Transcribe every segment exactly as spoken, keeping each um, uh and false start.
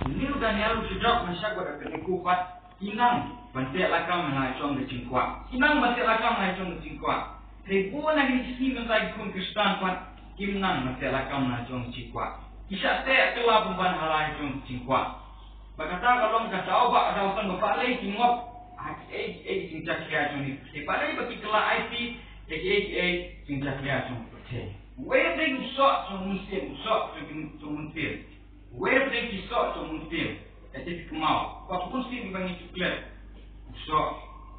Une u Daniel u Sadrok, Meshak bad Abednego pat ki nang ban teh lakam ha la jong ka jingkwah. Ki nang ban teh lakam ha la jong ka jingkwah. Te bun na ki sngi mynta ki khun Khristan pat kim nang ban teh lakam ha la jong ka jingkwah. Ki shah teh kylla pynban ha la jong ka jingkwah. Bad kata ka long ka daw ba ka daw san ba balei ki ngop ha kiei kiei ki jingjakhlia jong ngi. Te balei ba ki kylla aiti ïa kiei kiei ki jingjakhlia jong ngi. Te wei dei u soh jong u mynsiem, u soh jong u mynsiem. Wei dei ki soh jong u mynsiem. Ïa te phi kynmaw, ba bun sien kiba ngi klet. U soh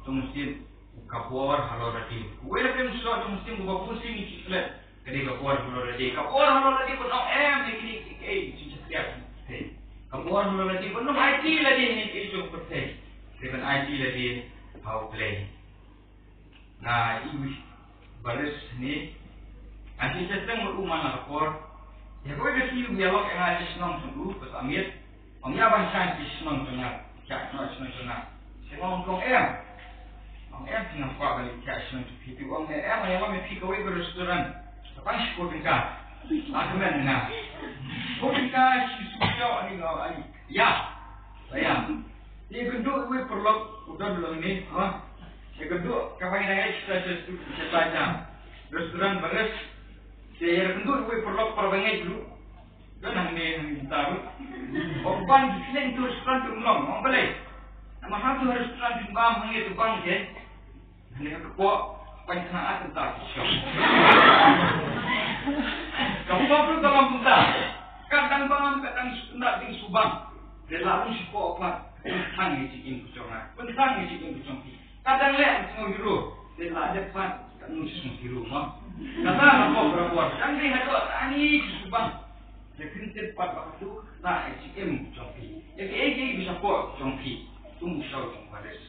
jong u mynsiem ka bor halor lade. Wei dei u soh jong u mynsiem uba bun sien ngi klet. Ka dei ka bor halor lade. Ka bor halor lade ban ong em ïa kine kiei kiei ki jingjakhlia jong ngi. Ka bor halor lade ban ong aiti lade ïa kine kiei jong ngi. Te ban aiti lade ha U Blei. Nga i baris ni. Nga shu shu teng mut u man la ka por. Ïa kawei ka sngi u ïalok ïa nga sha shnong jong u, ka sah miet. Ong ïa ban shang sha shnong jong nga. Ïa shnong shnong jong nga. Sha nga ong kong em. Ong em sha nga kwah ban ïa shnong jong phi. Te ong em ïa wan ïa phi kawei ka restaurant. Ka pang shiphew tyngka. Nga kmen nga. Shiphew tyngka shi shu shu ani nga ani. Ïa. Ïa. Ïa kynduh iwei paralok u don long ni, ha? Ïa kynduh ka bai na ngai sha sha sha sha sha restaurant baris. Ïa kynduh iwei paralok para bangeit lu. Don hangne hangne ta lu. Ong ban ki khlem tu restaurant tu long, ong balei. Namar ha tu restaurant tu bam hangne tu bam ke. Hangne ka kpoh, pan khynnah ka tynta ki shong. Ka kpoh ruh ka long kumta. Ka dang bam, ka dang shu tynda ding shu bam. Te la rung shu kpoh pat. Pynthang ïa jingim ka jong nga. Pynthang ïa jingim ka jong phi. Ka dang leh ka sngew hero. Te la dep pat ka nu shu sngew hero mo. Kata ka kpoh barabor. Dang dei haduh ani shu bam. Te phin tip pat ba ka tu ka ïa jingim ka jong phi. Ïa kiei kiei ba sha kpoh ka jong phi. Tum sha u jong baris.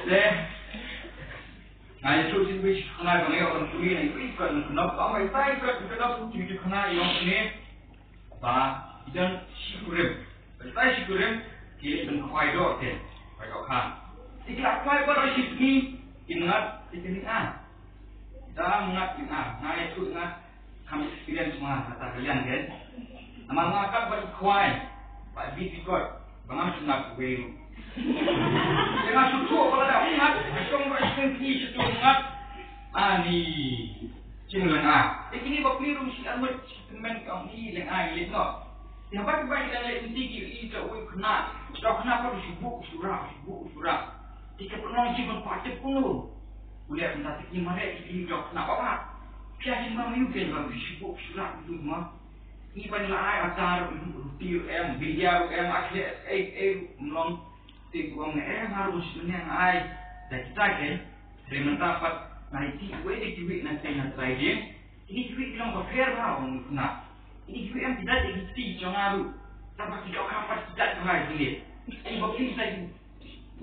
Te nga ïathuh shisha ba shu khynnah ba ngi ïoh ban pule na ïa ka kot na khnop, ba ma ïa ka kot na khnop shu khynnah ïoh ne ba i don shi kurim. Ba ïa shi kurim ki leit ban khwai doh te. Khwai doh kha. Te ki la khwai baroh shi sngi, ki ngat te ki ning ah. Da ngat ki ning ah, nga ïathuh nga. Kham experience ma kata ka liang ke. Namar nga kat ba i khwai, ba i bit i kot, ba ngam sngap wei ruh. Te nga shu thuh ba lada u ngat, ka shong ba i shong ki shu thuh ngat. Ani, shin leng ah. Te kini ba pli ruh shi armut shi tymmen ka ong i leng ah i leh noh. Te haba ki ba i dang leh nti ki i ta u khynnah. Ta u khynnah pat shu buh shu rah, shu buh shu rah. Te ka pynlong shi ban patep kumno. U leh mynta te ki mareh ki i ta u khynnah ba ba. Pia shin ma ma yu ken ba shu buh shu rah kumno ma. Ngi ban la ai atar, ruti ruh em, bilia ruh em, akhleh ei ei ruh ym long. Te u ong ne em, harum shu ne ai. Da kita ke, hynrei mynta pat nga ïohi wei de kiwei na tei na trai de. Kine kiwei ki long bapher bha, ong u khynnah. Kine kiwei em ki dait ïa ki kti jong nga ruh. Tang ba ki dohkha pat ki dait bha ïa ki. Ei ba ki sa ki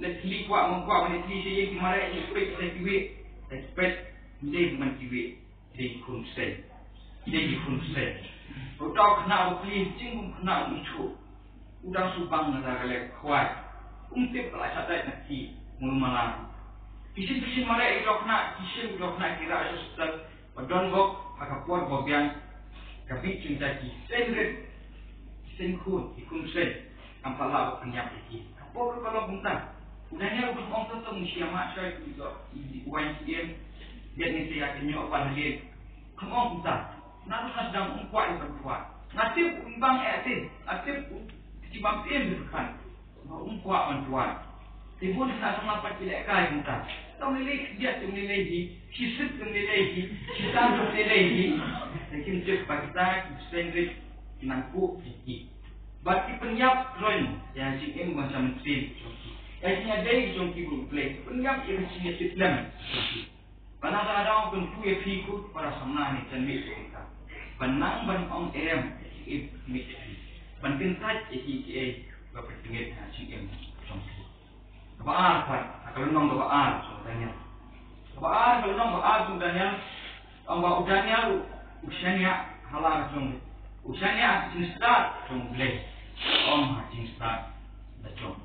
la ki li kwah, mong kwah, ba ki li sa ïa ki mareh ïa ki peit sa kiwei. Sa ki peit, ym dei ban kiwei. Dei ki khun bseiñ. Dei ki khun bseiñ. Uta u khynnah u pli jingim u khynnah u mynshuh. U dang shu bang na ka lek khwai. Um tip ka la shah dait na ki mulu mala. Ki shin ki shin mareh ïa uta u khynnah, ki shin uta u khynnah ki rah sha hospital. Ba don bok ha ka por ba biang ka bit jong ki seiñ rit. Ki seiñ khun, ki khun bseiñ. Kam pat lah ban pynïap ïa ki. Ka por ka long kumta. U Daniel u ong to to ngi shu ïa mad shoi ki to. I waiñ ki ïem. Ïa ngi te ïa ki ñiuh ban ïem. Kam ong kumta. Nga ruh nga sdang um kwah ïa ban kwah. Nga tip um bang eh te. Nga tip um ti bam im te kan. Nga um kwah ban kwah. Te bun na samla pat ki leh kai kumta. Tang lei lei ki jat tang lei lei hi. Ki sip tang lei lei hi. Ki tang tang lei lei hi. Te kim tip ba kita ki seng rit ki nang kuh ki ki. Bad ki pynïap khlaiñ ïa jingim ba jam tin jong ki. Ïa jingïadei jong ki bad U Blei. Pynïap ïa ka jingïatiplem jong ki. Ba na ka daw kyntu ïa phi ko para samla ne jan mih jong ka. Ban nang ban ong em ïa ki im mih ïa phi. Ban kyntait ïa ki kiei ba pynjngit ha jingim jong phi. Kaba ar pat, ha ka lynnong kaba ar jong u Daniel. Kaba ar, ka lynnong kaba ar jong u Daniel. Ong ba u Daniel u shaniah ha la ka jong, u shaniah ha ka jingstad jong U Blei. Ong ha jingstad la jong.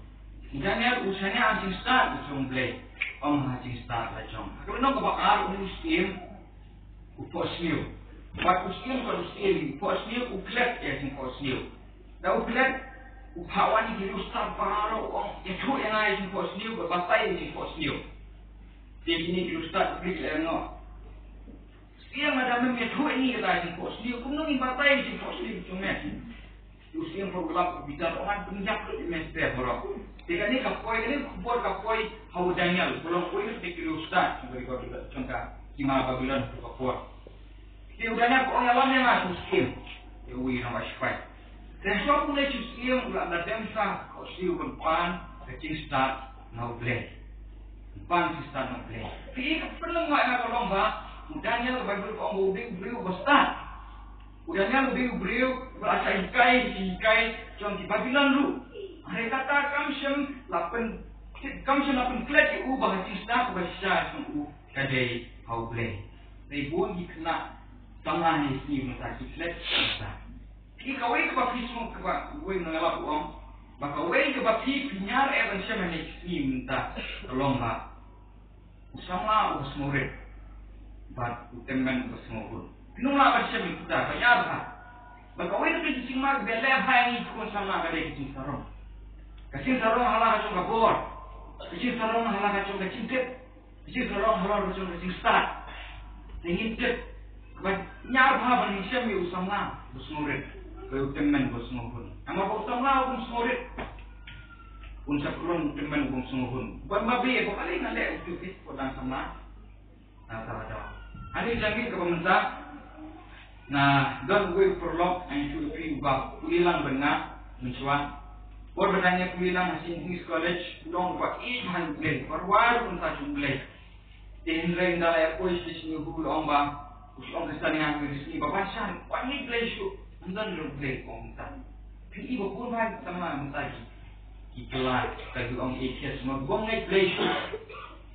U Daniel u shaniah ha jingstad la jong U Blei. Ong ha jingstad la jong. Ha ka lynnong kaba ar u syiem u Pohsniew. Bad u syiem, bad u syiem, u phohsniew u klet ïa u phohsniew. Da u klet, u phah wan ïa ki riewstad baroh, u ong, ïathuh ïa nga ïa u phohsniew, bad batai ïa u phohsniew. Te kine ki riewstad ki klet ïa nga. Syiem, lada mem ïathuh ïa ngi kata ïa u phohsniew, kumno ngin batai ïa u phohsniew jong me? U syiem u lap u bitar, u ong, ngan pynïap lut ïa me step baroh. Te kane ka poi, kane ka khubor ka poi ha u Daniel, u long uwei na ki riewstad jong ka, jong ka hima Babilon ha ka por. Te u Daniel u ong, ïalam ïa nga, u syiem. Te uwei na ki sipai. Te haba u leit u syiem, u la da dem sa, u syiem u pynpan ka jingstad na U Blei. Pynpan ka jingstad na U Blei. Phi i, ka pynlyngngoh ïa nga ka long ba u Daniel, ka Baibl ka ong ba u dei u briew uba stad. U Daniel u dei u briew uba la shah hikai, hikai jong ki Babilon ruh. Hynrei kata kam shym la pyn, kam shym la pynklet ïa u ba ka jingstad kaba shisha jong u ka dei ha U Blei. Hynrei bun ki khynnah samla ha ine i sngi mynta ki klet mynta. Phi, kawei kaba phi sngewthuh, kaba uwei u nongïalap u ong ba kawei kaba phi, phi ñiar eh ban shem ha ine i sngi mynta ka long ba u samla uba sngewrit bad u tymmen uba sngewhun. Phi nang lah ban shem ïa kita, ba ñiar bha. Bad kawei na ki jingma kiba lehbha ïa ngi ki khun samla ka dei ka jingsarong. Ka jingsarong ha la ka jong ka bor. Ka jingsarong ha la ka jong ka jingtip. Ka jingsarong halor ka jong ka jingstad. Te ngin tip ba ñiar bha ban ngin shem ïa u samla uba sngewrit bad u tymmen uba sngewhun. Namar ba u samla uba sngewrit un sa pynlong u tymmen uba sngewhun. Ban ma be ba balei nga leh u tip ko dang samla. Na ta ta. Ani jangin kaba mynta. Na don uwei u paralok, ngan ïathuh ïa phi, uba pule lang bad nga mynshuwa. Por ba dang ïa pule lang ha Saint King's College, u long uba ïeit bha ïa U Blei, uba rwai ruh kumta jong U Blei. Te hynrei ynda la ïa poi sha ka sngi u la ong ba, u ong ka stad ïa nga ha ka sngi ba ban shan, ban ngeit Blei shuh, ym don ruh Blei, u ong kumta. Phi i ba bun bha ki samla mynta ki, ki kylla, ka ju ong atheist, ma bym ngeit Blei shuh.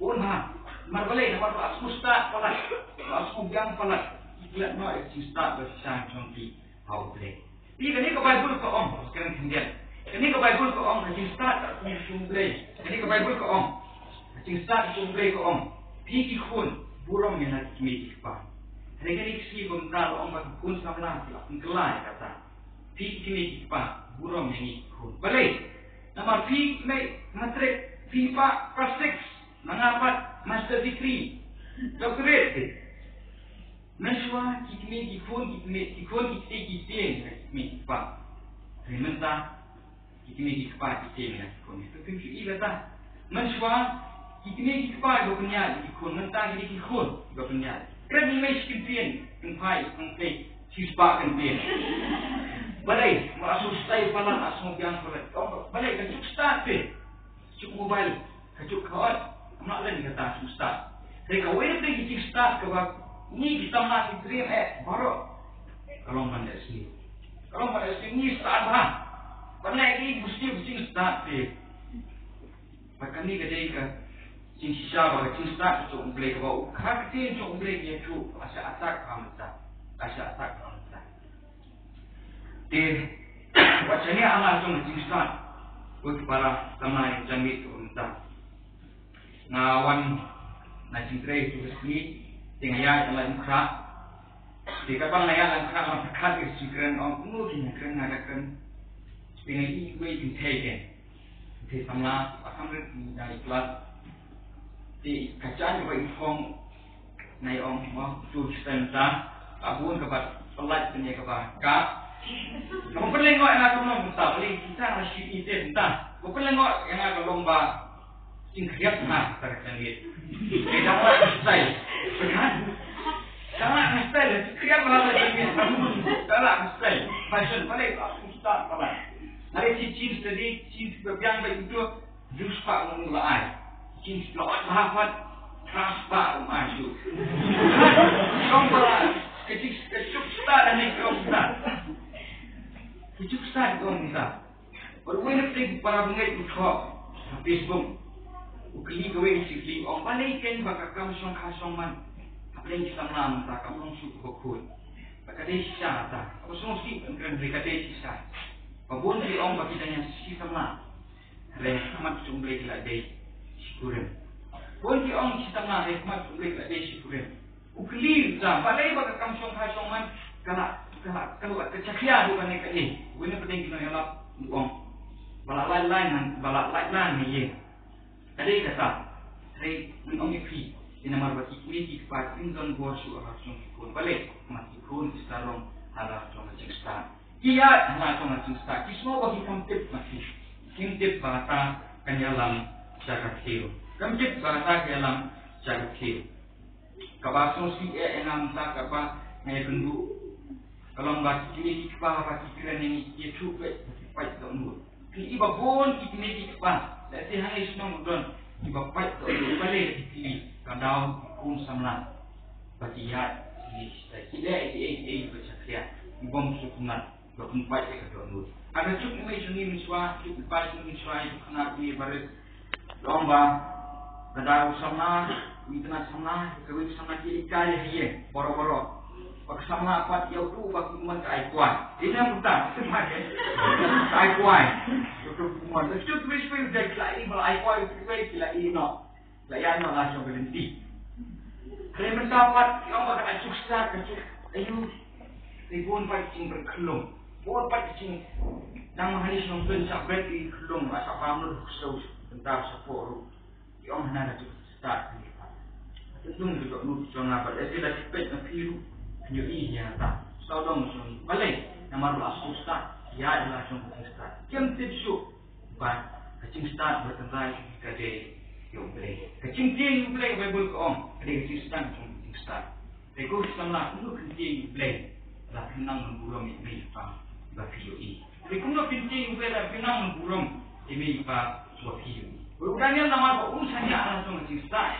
Bun bha. Namar balei? Namar ba la sngewstad palat, ba la sngewbiang palat. Ki klet noh ïa ka jingstad ba shisha jong ki ha U Blei. Phi, kane ka Baibl ka ong, kren khyndiat. Kane ka Baibl ka ong, ka jingstad ka kum jong U Blei. Kane ka Baibl ka ong, ka jingstad ka kum U Blei ka ong, phi ki khun, burom ïa la ki kmie ki kpa. Hynrei kane ka sngi ba mynta la ong ba ki khun samla ki la pynkylla ïa kata. Phi ki kmie ki kpa, burom ïa ngi ki khun. Balei? Namar phi mei matric, phi pat class six, ma nga pat master degree, doctorate. Mynshuwa ki kmie ki khun, ki kmie ki khun, ki kmie ki tieng, ki kmie ki kpa. Hynrei mynta ki kmie ki kpa ki tieng ïa ki khun. To phi ïohi kata. Mynshuwa ki kmie ki kpa kiba pynïaid ïa ki khun, mynta ki dei ki khun kiba pynïaid. Kren ïa mei shi kyntien, kynphai, kynphai, shispah kyntien. Balei? Namar la sngewstad palat, la sngewbiang palat. Ong balei? Ka juk stad te. Juk mobile, ka juk ka ot. Ym lah leh kata, juk stad. Te kawei na ki jingstad kaba ngi ki samla ngi trei eh baroh, ka long ban leh sniew. Ka long ban leh sniew, ngi stad bha. Ban leh ki, mesti ki jingstad te. Bad kane ka dei ka jingshisha ba ka jingstad ka jong U Blei, kaba u, ka ktien jong U Blei ka ïathuh, la shah attack ha mynta. La shah attack ha mynta. Te wat shaniah ha la jong ka jingstad, ko ki para samla jong ngi, ka mynta nga wan na jingtrei tu ka sngi, te nga ïaid la ïa u khrah. Te katba nga ïaid la ïa u khrah, nga pyrkhat ïa ka jingkren, ong kumno ki jingkren nga da kren. Te nga ïohi uwei u kynthei te, u kynthei samla, ba kham rit, u dang i klas. Te ka jaiñ kaba i phong, nga ong, mo, tu ki style mynta, ka bun kaba pyllait pynïa kaba ka. Kaba pynlyngngoh ïa nga ka long mynta, balei kita nga shu i te mynta. Kaba pynlyngngoh ïa nga ka long ba jingkhriat nga, kata ka jaiñ. Te dang lah ka style. Kan? Dang lah ka style, jingkhriat ba lah ka jaiñ. Dang lah ka style. Fashion, balei ka style, balei. Hynrei ki jeans tadi, jeans ba biang ba itu, Ju spah ngan la ai. Jeans la ot bha pat. Phra spah um ai shuh. Shong ba la. Ka jingstad, ka jingstad, ka jingstad. Ka jingstad ka jingstad. Bad uwei na pdeng para bangeit u thoh ha Facebook. U kylli kawei ka jingkylli, ong balei kein ba ka kam shongkha shongman hapdeng ki samla mynta kam long shuh kaba khuid. Ba ka dei shisha ta. Kaba sngewsih ban kren ba ka dei shisha. Ba bun ki ong ba ki dang ïa shi samla. Hynrei ha khmat jong U Blei ki la dei shikurim. Bun ki ong shi samla, hynrei ha khmat jong U Blei ki la dei shikurim. U kylli uta, balei ba ka kam shongkha shongman ka la, ka la, ka la, ka shakri haduh kane kane. Uwei na pdeng ki nongïalap u ong, ba la lait lait ngan, ba la lait lait ngan ïa. Ka dei kata. Hynrei ngan ong ïa phi, namar ba ki kmie ki kpa kim don bor shuh ha la ka jong ki khun. Balei? Namar ki khun ki stad long ha la ka jong ka jingstad. Ki ïaid ha la ka jong ka jingstad, ki sngew ba ki kam tip ma ki. Kim tip ba kata kan ïalam sha ka kiew. Kam tip ba kata kan ïalam sha ka kiew. Kaba sngewsih eh ïa nga mynta kaba nga ïakynduh ka long ba ki kmie ki kpa ba ki kren ïa ngi, ki ïathuh beit ba ki pait dohnud. Ki i ba bun ki kmie ki kpa, lehse hangne shnong don kiba pait dohnud. Balei? Ki i ka daw ki khun samla ba ki ïaid, ki leh kiei kiei ba shakri, ki bym sngewtynnat. Ba pynpait ïa ka dohnud. Ha ka juk i mei jong ngi mynshuwa, juk i pa jong ngi mynshuwa, ïa ka khynnah jong ngi barit. Long ba ka daw u samla, u itynnat samla, kawei ka samla ki leit kai ha ïing baroh baroh. Ba ka samla pat ïa utu ba kumne ka ai kwai. Ïa nang kumta, kumta ka ai kwai. Utu kumne. Ka juk i mei jong ngi dei ka la ai, ba la ai kwai, utu ki la ai noh. La ïa noh la jong ka lynti. Hynrei mynta pat ki ong ba ka juk stad, ka juk aïu. Te bun pat ki jingpyrkhat khyllung. Bun pat ki jing, nang ma hani shnong pyn shah bret ki khyllung, la shah bam lut ki shlur, bynta shapoh ruh. Ki ong hana ka juk stad ki pat. Ka juk ka dohnud jong nga bad lehse la ki peit na phi ruh. Phin ïohi ïa kata. Sawdong jong balei? Namar ba la juk stad. Ïa la jong ka juk stad. Kim tip shuh. Ba ka jingstad ba tynrai ka dei ïa U Blei. Ka jingtieng ïa U Blei, Baibl ka ong ka dei ka jingstad jong ka jingstad. Te ko ki samla, kumno phin tieng ïa U Blei? Lada phin nang burom ïa i mei i pa ba phi ïohi. Te kumno phin tieng ïa U Blei lada phin nang burom ïa i mei i pa ba phi ïohi? U Daniel namar ba um shaniah ha la jong ka jingstad.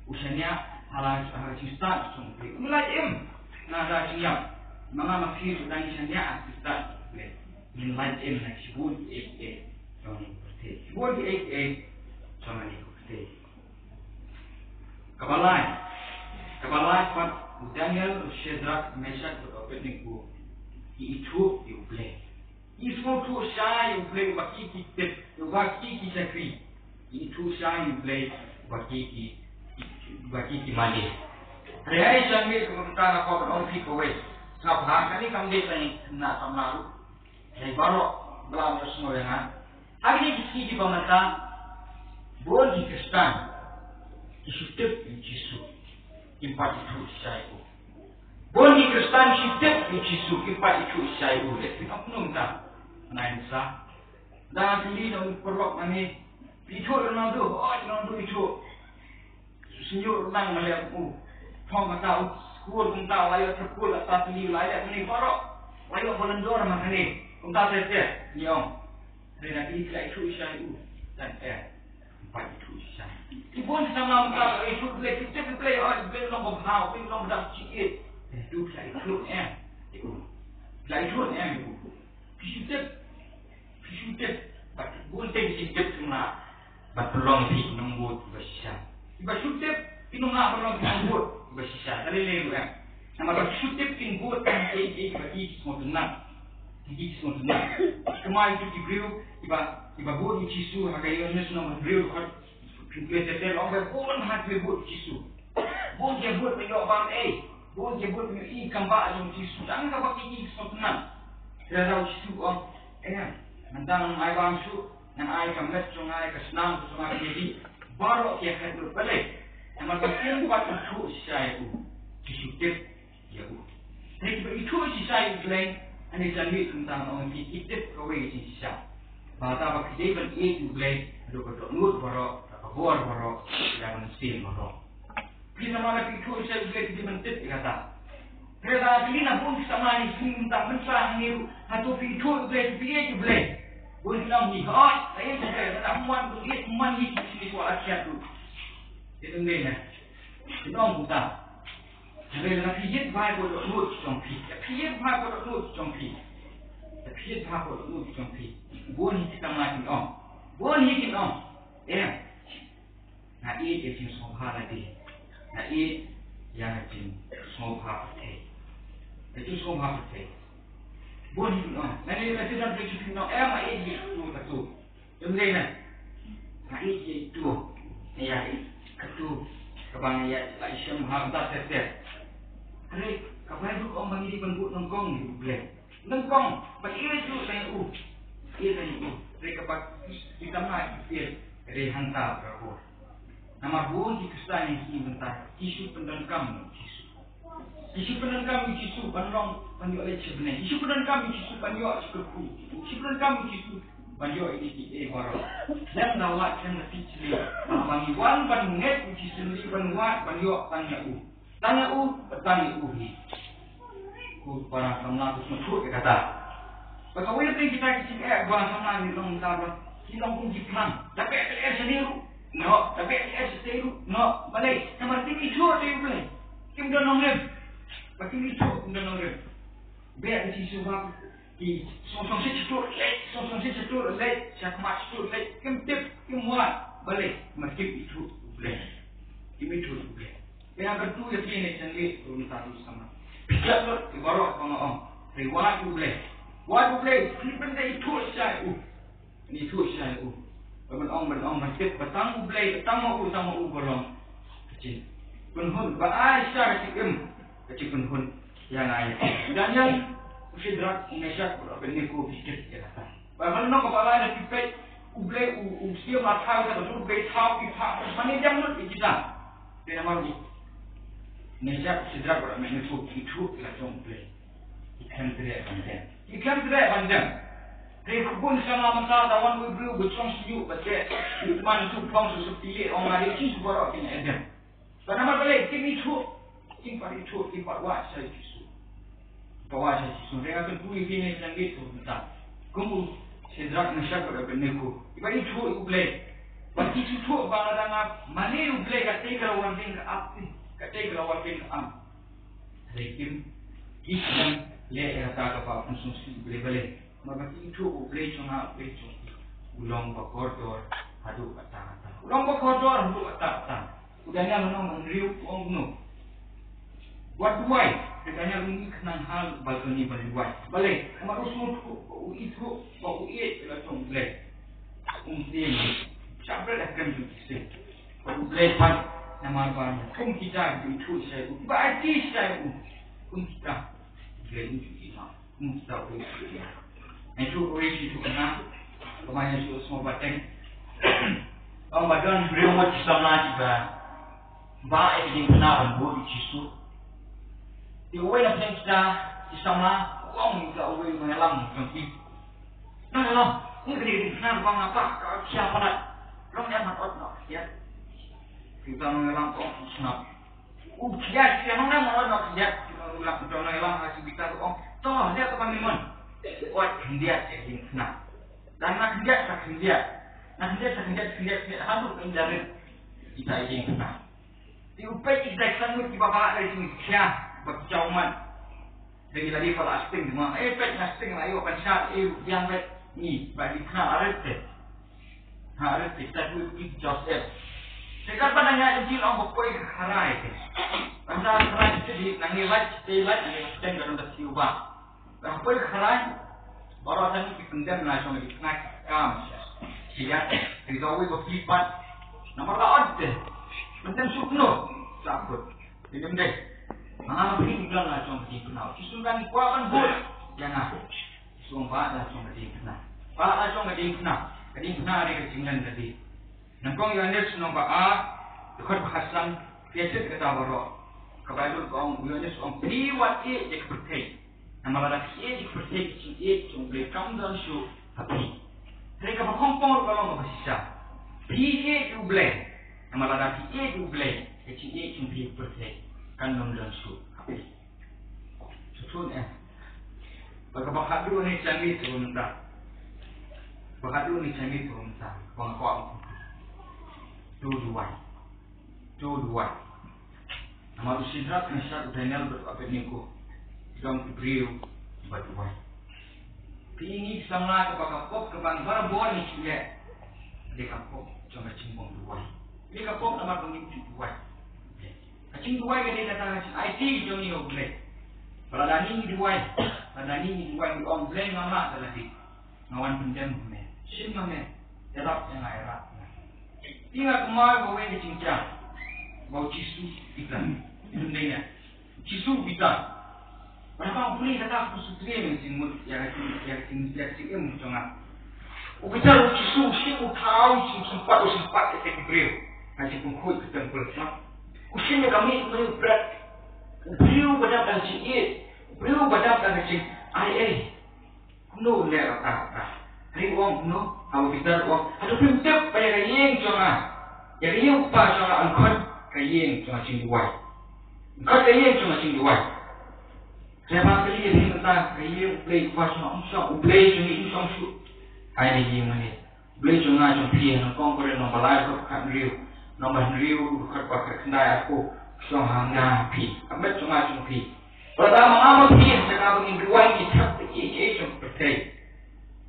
U shaniah ha la jong ka jingstad jong U Blei. Um lait im na ka jingïap. Ma nga ma phi ruh ngi shaniah ha ka jingstad jong U Blei. Ngin lait im na shibun kiei kiei jong ka pyrthei. Shibun kiei kiei jong ka pyrthei. Kaba lai. Kaba lai pat, u Daniel, u Shadrak, u Meshak bad u Abednego ki ithuh ïa U Blei. Ki sngewthuh shai ïa U Blei uba ki ki tip, uba ki ki shakri. Ki ithuh shai ïa U Blei uba ki ki, uba ki ki mane. Hynrei ha i janmiet kaba mynta nga kwah ban ong ïa phi kawei. Sngap ha kane, kam dei tang ïa kane ka mla ruh. Hynrei baroh ba la ïohsngew ïa nga. Ha kine ki sngi kiba mynta, bun ki Khristan ki shu tip ïa u Jisu, kim pat ithuh shisha ïa u. Bun ki Khristan ki shu tip ïa u Jisu, kim pat ithuh shisha ïa u. Leh phi ong kumno mynta? Mynta mynta, da kylli na u paralok mane, phi ithuh ïa u Ronaldo? Oh, ïa u Ronaldo ithuh. Shu shu ïoh ruh nang ma leh u. Phong kata u skul kumta, la ïoh triple, la ta teli, la ïoh mane baroh. La ïoh Ballon d'Or ma kane. Kumta te te ngi ong. Hynrei na ki la ithuh shisha ïa u. Tang eh. Pat ithuh shisha. Ki bun shisha ma mynta la ithuh, la ithuh, la ithuh, la ithuh, la ithuh, la ithuh, la ithuh, la ithuh, la ithuh, la ithuh. Ki shu tip, ki shu tip, bad bun te ki shu tip ki nang, bad pynlong phi ki nongbud kiba shisha. Kiba shu tip ki nang, bad pynlong phi ki nongbud kiba shisha. Ka lei lei ruh em. Namar ba ki shu tip kin bud ïa kiei kiei kiba ki sngewtynnat. Ki sngewtynnat. Ki kynmaw ïa ki briew kiba, kiba bud ïa u Jisu ha ka ïing, ne sngewtynnat briew ruh. Phi, phi, phi, phi, long ba bun ha ki bud Jisu. Bun ki bud ba ïoh bam ei. Bun ki bud ba ïoh i kam ba jong Jisu. Tang kaba ki, ki sngewtynnat. Te lada u Jisu u ong, eh, ngan dang ai bam shuh, ngan ai ka met jong nga, ka snam jong nga, ka ïa dih. Baroh ki ïa khet lut. Balei? Namar ba kim pat ithuh shisha ïa u. Ki shu tip ïa u. Hynrei kiba ithuh shisha ïa U Blei, ha kane ka janmiet kumta ngan ong ïa phi, ki tip kawei ka jingshisha. Ba kata ba ki dei ban ïeit ïa U Blei haduh ka dohnud baroh, ka bor baroh, ka mynsiem baroh. Phi namar ba phi ithuh shisha ïa U Blei, phi dei ban tip ïa kata. Hynrei lada kylli na bun ki samla hangne, phi mynta mynta hangne ruh, hato phi ithuh ïa U Blei, phi ïeit ïa U Blei? Bun ki ong hi, hooid, nga ïeit ïa U Blei, lada ym wan, ym ïeit, ym wan hi, ki shu ïeit, wat la thiah ruh. Ïeit ym dei ne. Phi ong kumta. Hynrei lada phi ïeit bha ïa ka dohnud jong phi. Lada phi ïeit bha ïa ka dohnud jong phi. Lada phi ïeit bha ïa ka dohnud jong phi. Bun hi ki tang la kin ong. Bun hi kin ong. Em. Nga ïeit ïa ka jingsngewbha lade. Nga ïeit ïa ka jingsngewbha pyrthei. Ka jingsngewbha pyrthei. Bun hi kin ong. Lane lada phi don phi shu kin ong. Em, nga ïeit ïa katu katu. Ym dei ne. Nga ïeit ïa itu. Ïa, ïeit katu. Kaba ngi ïa la shem ha mynta ter ter. Hynrei ka Baibl ka ong ba ngi dei ban buh nyngkong ïa U Blei. Nyngkong, ba ïeit ruh ïa u. Ïeit ïa u. Hynrei kaba ki samla ki peit, hynrei hangta ka bor. Namar bun ki Khristan ïa ki mynta ki shu pyndonkam ïa u Jisu. Ki shu pyndonkam ïa u Jisu ban long, ban ïoh leit sha bneng. Ki shu pyndonkam ïa u Jisu ban ïoh sha kyrkhu. Ki shu pyndonkam ïa u Jisu ban ïoh ïa ki, eh, baroh. Khlem da wad, khlem da peit shlei. Ba ngi wan ban ngeit ïa u Jisu, ngi ban wad ban ïoh tang ïa u. Tang ïa u, tang ïa u hi. Ko para samla, to sngewthuh ïa kata. Ba kawei na pdeng kita ki jingeh ba samla ngi long mynta ba ki long kum ki phlang. Da beh beh shane ruh, noh, da beh beh shatei ruh, noh. Balei? Namar kim ithuh ïa U Blei. Kim don nongrim. Ba kim ithuh, kim don nongrim. Beh ki shu bam. Ki song song shi shu leit, song song shi shu leit, sha khmat shu leit, kim tip, kim wad, balei, namar kim ithuh U Blei. Kim ithuh U Blei. Te nga kyntu ïa phi ne, sngewbha ruh mynta to samla. Phi ïa lut ïa baroh ba nga ong. Hynrei wad U Blei. Wad U Blei, phin pynithuh shai u. Pynithuh shai u. Ba ban ong, ban ong, ban tip, ba tang U Blei, ba tang ma u, tang ma u ba long. Ka jingpynhun, ba ai sha ka jingim, ka jingpynhun. Ïa nga ïa Daniel, u Shadrak, u Meshak, bad u Abednego ki kit ïa kata. Ba hangno kaba lai na ki peit, U Blei u, u siem la thaw ïa ka, U Blei thaw ki phah, mane jam lut ïa kita. Te namar u Meshak, u Shadrak, bad u Abednego ki thuh ïa la jong U Blei. Ki khlem treh ban dem. Ki khlem treh ban dem. Te khubun sha nga mynta da wan u briew ba jrong shu ba te. Ki man shu phong shu shu pile ong ade ki shu baroh kin ïa dem. Ba namar balei, kim ithuh, kim pat ithuh, kim pat wad sha Jisu. Kim pat wad sha Jisu. Hynrei nga kyntu ïa phi ne sngewbha to mynta. Kum u Shadrak, Meshak bad Abednego. Kim pat ithuh ïa U Blei. Ba ki shu thuh ba lada nga mane ïa U Blei, katei ka la wan biang ka ap te. Katei ka la wan biang ka ap. Hynrei kim, kim leh ïa kata kaba pynsngewsih U Blei, balei. Namar ba ki ithuh U Blei jong nga, U Blei jong phi, u long ba kordor haduh katta katta. U long ba kordor haduh katta katta. U Daniel u ong, u ong kumno? Wat duwai. Te Daniel u mih khnang ha balkoni ban duwai. Balei? Namar u sngewthuh, u ithuh, ba u ïeit ïa la jong U Blei. Um tieng. Shah bret ha kyrdan jong ki ksiew. Ba U Blei pat, namar ba kum kita ki ithuh shai u, kiba aiti shai u. Kum kita. U Blei um ju ïeit. Kum kita u ïeit. Nga ïathuh kawei shi ïathuhkhana. Kumba nga ïathuh sngewbha teng. Ong ba don briew mut ki samla kiba bah ïa ka jingphna ban bud ïa u Jisu. Te uwei na pdeng kita ki samla u ong ïa uwei u nongïalam jong ki. Nongïalam, ïa kane ka jingphna kaba nga bah ka khia palat. Long em, ngan ot noh khia. Kita nongïalam u ong sngap. U khia, khia, ngan ot noh khia. Kita nongïalam, nongïalam ha shi bynta u ong. To, leh kaba me mon. Ot khyndiat ïa ka jingphna. Lada nga khyndiat sa khyndiat. Nga khyndiat sa khyndiat, khyndiat, khyndiat, haduh ban ïarit ïa ka jingphna. Te u peit ïa kita ki samla kiba bah, ka jingkhia, ba ki jaw mat. Te ngi la dei ba la sting, ma, eh, peit nga sting la ïoh ban shad, eh, biang beit ngi, ba ki khna arrest te. Ha, arrest te, kita ki jaw sep. Te katba dang ïaid lynti la ong ba poi ka kharai te. Ba ka kharai te, te nangne lait, te lait, nangne sting ka don da siu ba. Ba poi ka kharai, baroh shen ki pyndem la jong ka ding khynnah ki kam. Ki ïa, ki daw wi ba ki pat. Namar la ot te. Pyndem suk no. Sa put. Pyndem dei. Nga phi ngi la jong ka ding khynnah. Ki shu kan kwah ban bud. Ïa nga. Ki shu ba la jong ka ding khynnah. Ba la jong ka ding khynnah. Ka ding khynnah dei ka jinglen ka dei. Nyngkong Ïohannes lynnong ba ar, dkhot ba khatsan, phi ïa tip kata baroh. Ka Baibl ka ong, Ïohannes ong, phi wat ïeit ïa ka pyrthei. Namar lada phi ïeit ïa ka pyrthei, ka jingïeit jong U Blei kam don shuh ha phi. Hynrei kaba khongpong ruh ka long kaba shisha. Phi ïeit ïa U Blei. Namar lada phi ïeit ïa U Blei, ka jingïeit jong phi ïa ka pyrthei kan ym don shuh ha phi. Sutun eh. Ba kaba khadduh ne jani tu mynta. Ba khadduh ne jani tu mynta. Ba nga kwah. To duwai. To duwai. Namar u Shadrak, Meshak, u Daniel bad u Abednego ki long ki briew ba duwai. Phi ngi samla kaba ka pop kaba nga barabor ngi shu leh. Dei ka pop jong ka jingbym duwai. Dei ka pop namar ba ngim ju duwai. Ka jingduwai ka dei kata ka jingaiti jong ngi ha U Blei. Ba lada ngi ngi duwai, lada ngi ngi duwai ngi ong Blei nga mad da lade. Nga wan pyndem ha me. Shim ma me. Ïarap ïa nga, ïarap ïa nga. Te nga kynmaw kawei ka jingkren. Ba u Jisu u Pitar. Ym dei ne. U Jisu u Pitar. Ba u Pitar u kata u sutri ïa ka jingmut, ïa ka jing, ïa ka jing, ïa ka jingim jong nga. U Pitar u Jisu u shim u thaw, u shim sympat, u sympat ïa ki briew. Ha jingpynkhuid ka templ. U shim ïa ka mih, u mih u bret. U briew ba dap da ka jingïeit. U briew ba dap da ka jingaiei. Kumno u leh kata kata? Hynrei u ong kumno? Haba u Pitar u ong, hato phim tip ba ïa ka ïing jong nga, ïa ka ïing u Kpa jong nga, yn khot ka ïing jong nga jingduwai. Yn khot ka ïing jong nga jingduwai. Hynrei ba ka ïing mynta ka ïing U Blei u Kpa jong nga, um shong, U Blei jong ngi um shong shuh ha ïing jong ngi. Blei jong nga jong phi, ha Nyngkong Korinth lynnong ba lai dkhot khathynriew, lynnong ba hynriew dkhot ba khatkhyndai, arphew, shong ha nga phi, ka met jong nga jong phi. Lada ma nga ma phi, ha ka ba ngin duwai ngi thep ïa kiei kiei jong ka pyrthei,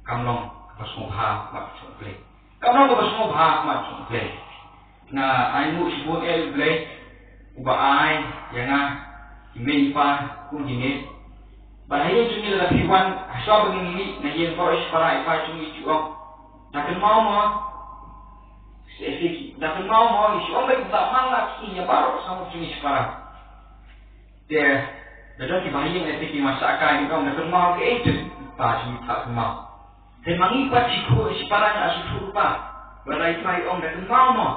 kam long kaba sngewbha ha khmat jong U Blei. Kam long kaba sngewbha ha khmat jong U Blei. Nga ainguh shibun ïa U Blei uba ai ïa nga i mei i pa kum kine. Bad ha ïing jong ngi lada phi wan, hashuwa ba ngin mih na ïing, baroh i shipara i pa jong ngi ki ong, da kynmaw mo. Shisha ki, da kynmaw mo, ngi shu ong ba ki ba man la ki ïa baroh samut jong ngi shipara. Te da don kiba ha ïing lehse ki masa ka, ki ong da kynmaw kaei te, pa jong ngi, da kynmaw. Te ma ngi pat shi khuid shipara ngi la shu thuh ruh, pa. Ba la i pa i ong da kynmaw mo.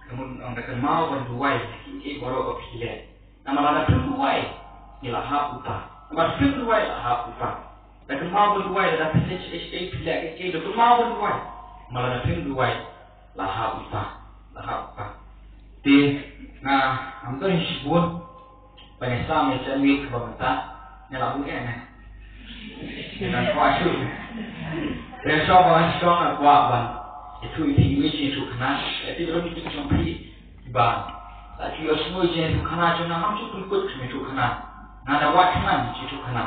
Ka mut ong da kynmaw ban duwai ïa kiei kiei baroh ba phi leh. Namar lada phim duwai, ngi la hap u Pa. Namar phim duwai, la hap u Pa. Da kynmaw ban duwai, lada phi leh, phi leh, phi leh, phi leh, da kynmaw ban duwai. Namar lada phim duwai, la hap u Pa. La hap u Pa. Te, nga, ngam don shibun. Ba ngi sam ïa ka miet kaba mynta. Ngi la buh ïa nga. Ngi la kwah shuh. Te shuwa ba ngi shong nga kwah ban ïathuh ïa phi, ïathuh ïa phi, ïathuh ïa phi, ïathuh ïa phi. Ba la ki ïohsngew ïa ka jingïathuhkhana jong nga, ngam ju pynkut ka jingïathuhkhana. Nga da wad khnang ka jingïathuhkhana.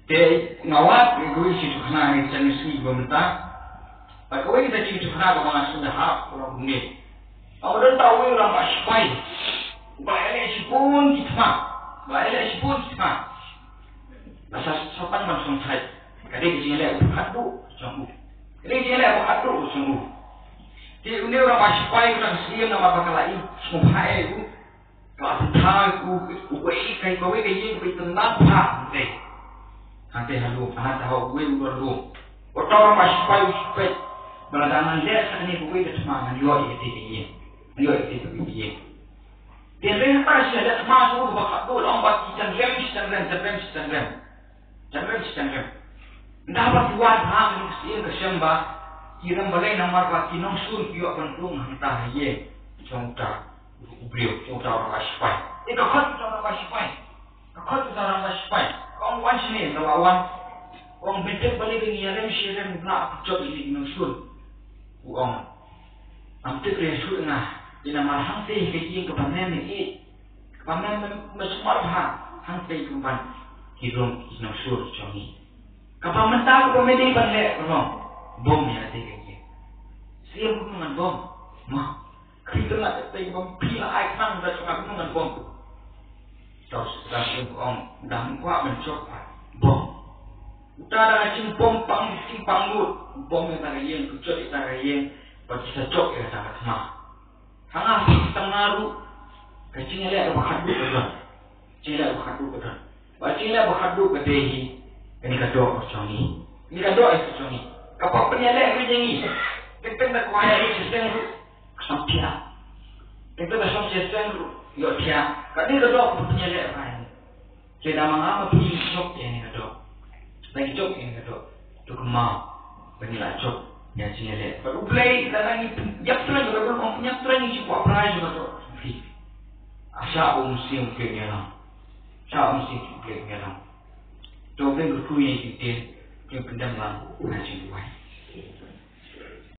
Te nga wad ïa ka jingïathuhkhana ha kane ka sngi ba mynta. Bad kawei ka jingïathuhkhana kaba nga sngew da hap ka long kumne. Nga don uta uwei u rangbah shipai uba la ïaleh shibun ki thma. Uba la ïaleh shibun ki thma. Ba sa, sa pan ban sngewthuh. Ka dei ka jingïaleh kaba khatduh jong u. Ka dei ka jingïaleh kaba khatduh jong u. Te une u rangbah shipai u dang sngewthuh namar ba ka la ïohi sngewbha ïa u. Ka la pynthar ïa u, uwei ka, kawei ka ïing kaba tyndan bha hangtei. Hangtei ha lum, hangtei ha uwei u dor lum. Uta u rangbah shipai u peit ba lada ngan leh sa kane kawei ka thma ngan ïoh ïa katei ka ïing. Ngan ïoh ïa katei ka ïing. Te hynrei hangta shi leh thma shuh ba khatduh, la ong ba ki jan rem shi jan rem, jan rem shi jan rem. Jan rem shi jan rem. Ynda ba ki wan ha kane ka sien ka shem ba ki rem balei, namar ba ki nongshun ki ïoh ban rung hangta ha ïing jong uta u briew, jong uta u rangbah shipai. Te ka khot uta u rangbah shipai. Ka khot uta u rangbah shipai. Ka ong, wan shane, ka la wan. Ka ong, phi tip balei ba ngi ïa rem shi rem, ba la jop ïa ki nongshun. U ong, ngam tip re shuh nga, namar hangtei ka ïing kaba mem ïa i, kaba mem, mem, mem sumar bha, hangtei kumban ki rung ki nongshun jong ngi. Kaba mynta kaba me dei ban leh ka long bom ïa katei ka ïing. Siem kumno ngan bom? Mo. Phi tynat katei ba phi la ai khnang da jong nga, kumno ngan bom? Tau sa siem ka ong, dang kwah ban jop pat, bom. Uta da ka jingbom pang, jingbom lut, bom ïa kata ka ïing, ka jot ïa kata ka ïing, bad ki sa jop ïa kata ka thma. Ha nga phi tang nga ruh, ka jingïaleh kaba khatduh ka don. Jingïaleh kaba khatduh ka don. Bad jingïaleh kaba khatduh ka dei hi kane ka doh ka jong ngi. Kane ka doh ka jong ngi. Kaba pynïaleh ka jong ngi. Teng teng da kwah ïa ri shisien ruh, ka sam thiah. Teng teng da sam shisien ruh, ïoh thiah. Kane ka doh kaba pynïaleh ka jong ngi. Te da ma nga ma phi ngi jop ïa kane ka doh. Da ngi jop ïa kane ka doh, to kynmaw ba ngi la jop ïa ka jingïaleh bad U Blei. Lada ngi pynïap trai, U Blei ong pynïap trai, ngi shu kwah pynïap ïa ka doh. Phi, ah, shah U Mynsiem U Blei un ïalam. Shah U Mynsiem U Blei un ïalam. To pynduh ïa ki ktien, pynpyndem lang ha jingduwai.